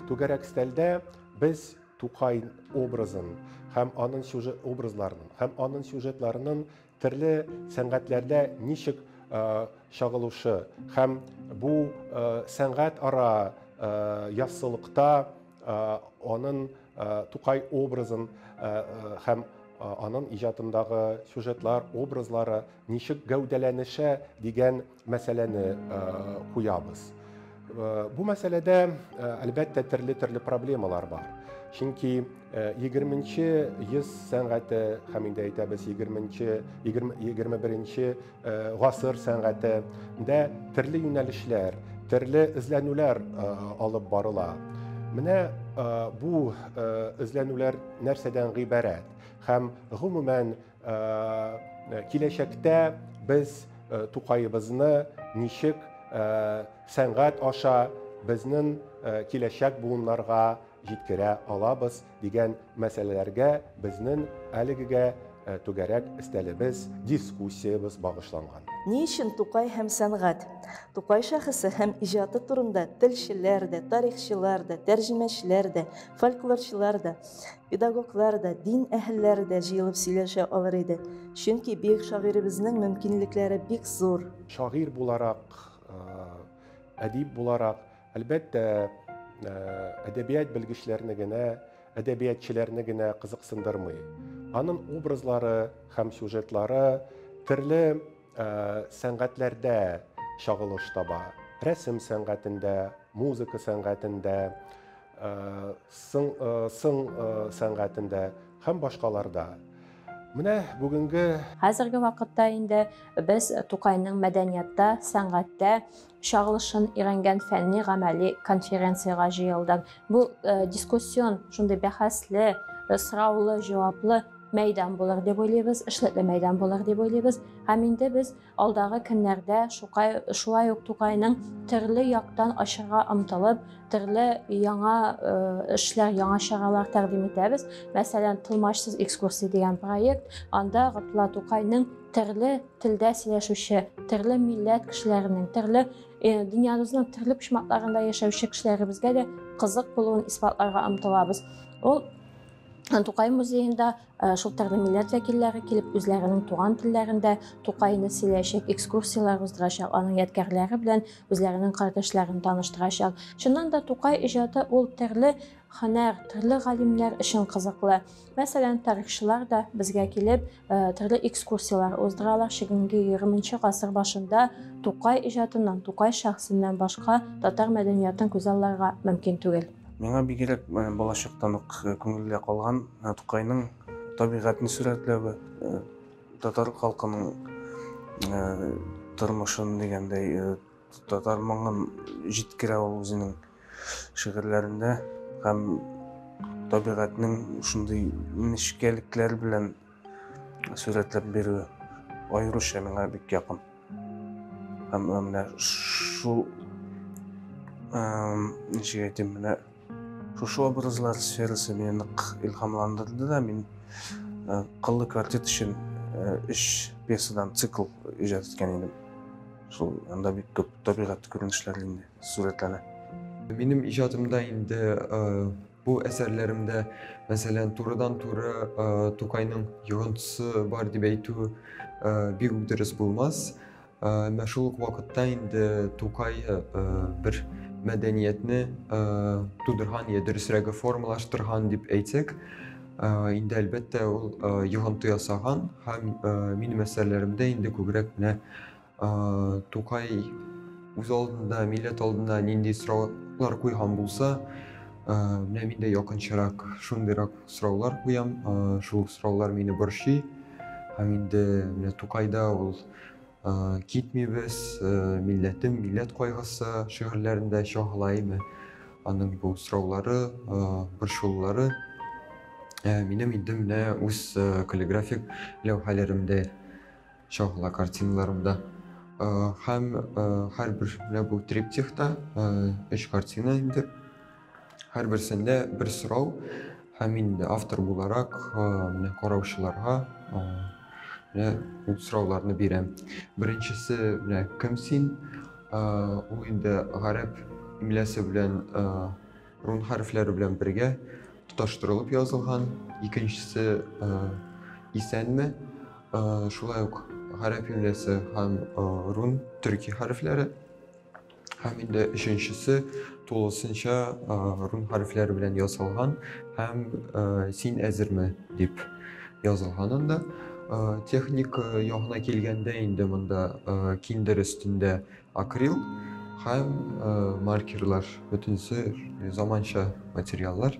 Түгәрәк өстәлдә без Тукай образын һәм аның сюжет образларының һәм аның сюжетларының төрле сәнгатьләрдә ничек чагылышы һәм бу сәнгать ара яссылыкта аның Тукай образын һәм аның иҗатындагы сюжетлар, образлары ничек гәүдәләнешә дигән мәсьәләне куябыз. Бу мәсьәләдә, әлбәттә, төрле-төрле проблемалар бар. Чөнки 20-нче йөз сәнгате һәм инде әйтәбез 20-нче, 21-нче гасыр сәнгате дә төрле юнәлешләр, төрле эзләнүләр алып барыла. Менә бу эзләнүләр нәрсәдән гыйбарәт һәм гомумән киләчәктә без Тукаебызны ничек сәнгать аша безнең киләчәк буыннарга җиткерә алабыз дигән мәсьәләләргә безнең әлегегә түгәрәк өстәлебез, дискуссиябез багышланган. Ни өчен Тукай һәм сәнгать? Тукай шәхесе һәм иҗаты турында телчеләр дә, тарихчылар да, тәрҗемәчеләр дә, фольклорчылар да, педагоглар да, дин әһелләре дә җыелып сөйләшә алыр иде. Чөнки бөек шагыйребезнең мөмкинлекләре бик зур. Шагыйрь буларак, әдип буларак, әлбәттә, әдәбият белгечләрне генә, әдәбиятчеләрне генә кызыксындырмый. Аның образлары һәм сюжетлары төрле сәнгатьләрдә чагылыш таба. Рәсем сәнгатендә, музыка сәнгатендә, сын сәнгатендә һәм башкаларда. Менә бүгенге Хәзерге вакытта инде без Тукайның мәдәниятта, сәнгатьтә чагылышын өйрәнгән фәнни гамәли конференциягә җыелдык. Бу дискуссион, шундый бәхәсле, сораулы, җаваплы мәйдан булыр дип уйлыйбыз, эшлекле мәйдан булыр дип уйлыйбыз. Һәм инде без алдагы көннәрдә Шукай, шулай ук Тукайның төрле яктан ачырга омтылып, төрле яңа эшләр, яңа чаралар тәкъдим итәбез. Мәсәлән, Тылмачсыз экскурсия дигән проект, анда Габдулла Тукайның төрле телдә сөйләшүче, төрле милләт кешеләренең, төрле дөньябызның төрле почмакларында яшәүче кешеләребезгә дә кызык булуын исбатларга омтылабыз. Ул Тукай музеенда шул төрле милләт вәкилләре килеп үзләренең туган телләрендә Тукайны сөйләячәк, экскурсияләр уздырачак, аның ядкәрләре белән үзләренең кардәшләрен таныштырачак. Чыннан да Тукай иҗаты ул төрле һөнәр, төрле галимнәр өчен кызыклы. Мәсәлән, тарихчылар да безгә килеп, төрле экскурсияләр уздыралар. Чөнки 20 гасыр башында Тукай иҗатыннан, Тукай шәхесеннән башка татар мәдәниятын күзалларга мөмкин түгел. Миңа бигрәк балачактан ук күңелдә калган Тукайның табигатьне сурәтләве, татар халкының тормышын дигәндәй, татар моңын җиткерә ул үзенең шигырьләрендә һәм табигатьнең шундый нечкәлекләр белән сурәтләп бирүе аеруча миңа бик якын. Һәм менә шул, ничек әйтим, менә шушы образлар сферасы мине нык илһамландырды да, мин кыллы квартет өчен 3 пьесадан цикл иҗат иткән идем. Шул анда бик күп табигать күренешләре инде сурәтләнә. Минем иҗатымда инде бу әсәрләремдә, мәсәлән, турыдан-туры Тукайның йогынтысы бар дип әйтү бик үк дөрес булмас. Әмма шул ук вакытта инде Тукай бер мәдәниятне тудырган, я дөресрәге формалаштырган дип әйтсәк, инде әлбәттә ул йогынты ясаган һәм минем әсәрләремдә инде күбрәк менә Тукай үз алдында, милләт алдында нинди сораулар куйган булса, менә мин дә якынчарак шундыйрак сораулар куям. Шул сораулар мине борчый. Һәм инде менә Тукайда ул китмибез, милләтем, милләт кайгысы шигырьләрендә чагыла име. Аның бу сораулары, борчылулары минем инде менә үз каллиграфик ләүхәләремдә чагыла, картиналарымда. Һәм һәрбер менә бу триптихта 3 картина инде. Һәрберсендә бер сорау һәм инде автор буларак менә караучыларга менә ул сорауларны бирәм. Беренчесе менә кем син? Ул инде гарәп имлясы белән рун хәрефләре белән бергә тоташтырылып язылган, икенчесе исәнме, шулай ук гарәп имлясы һәм рун төрки хәрефләре. Һәм инде өченчесе тулысынча рун хәрефләре белән ясалган һәм син әзерме дип язылган анда. Техник ягына килгәндә инде монда киндер өстендә акрил һәм маркерлар, бөтенесе заманча материаллар.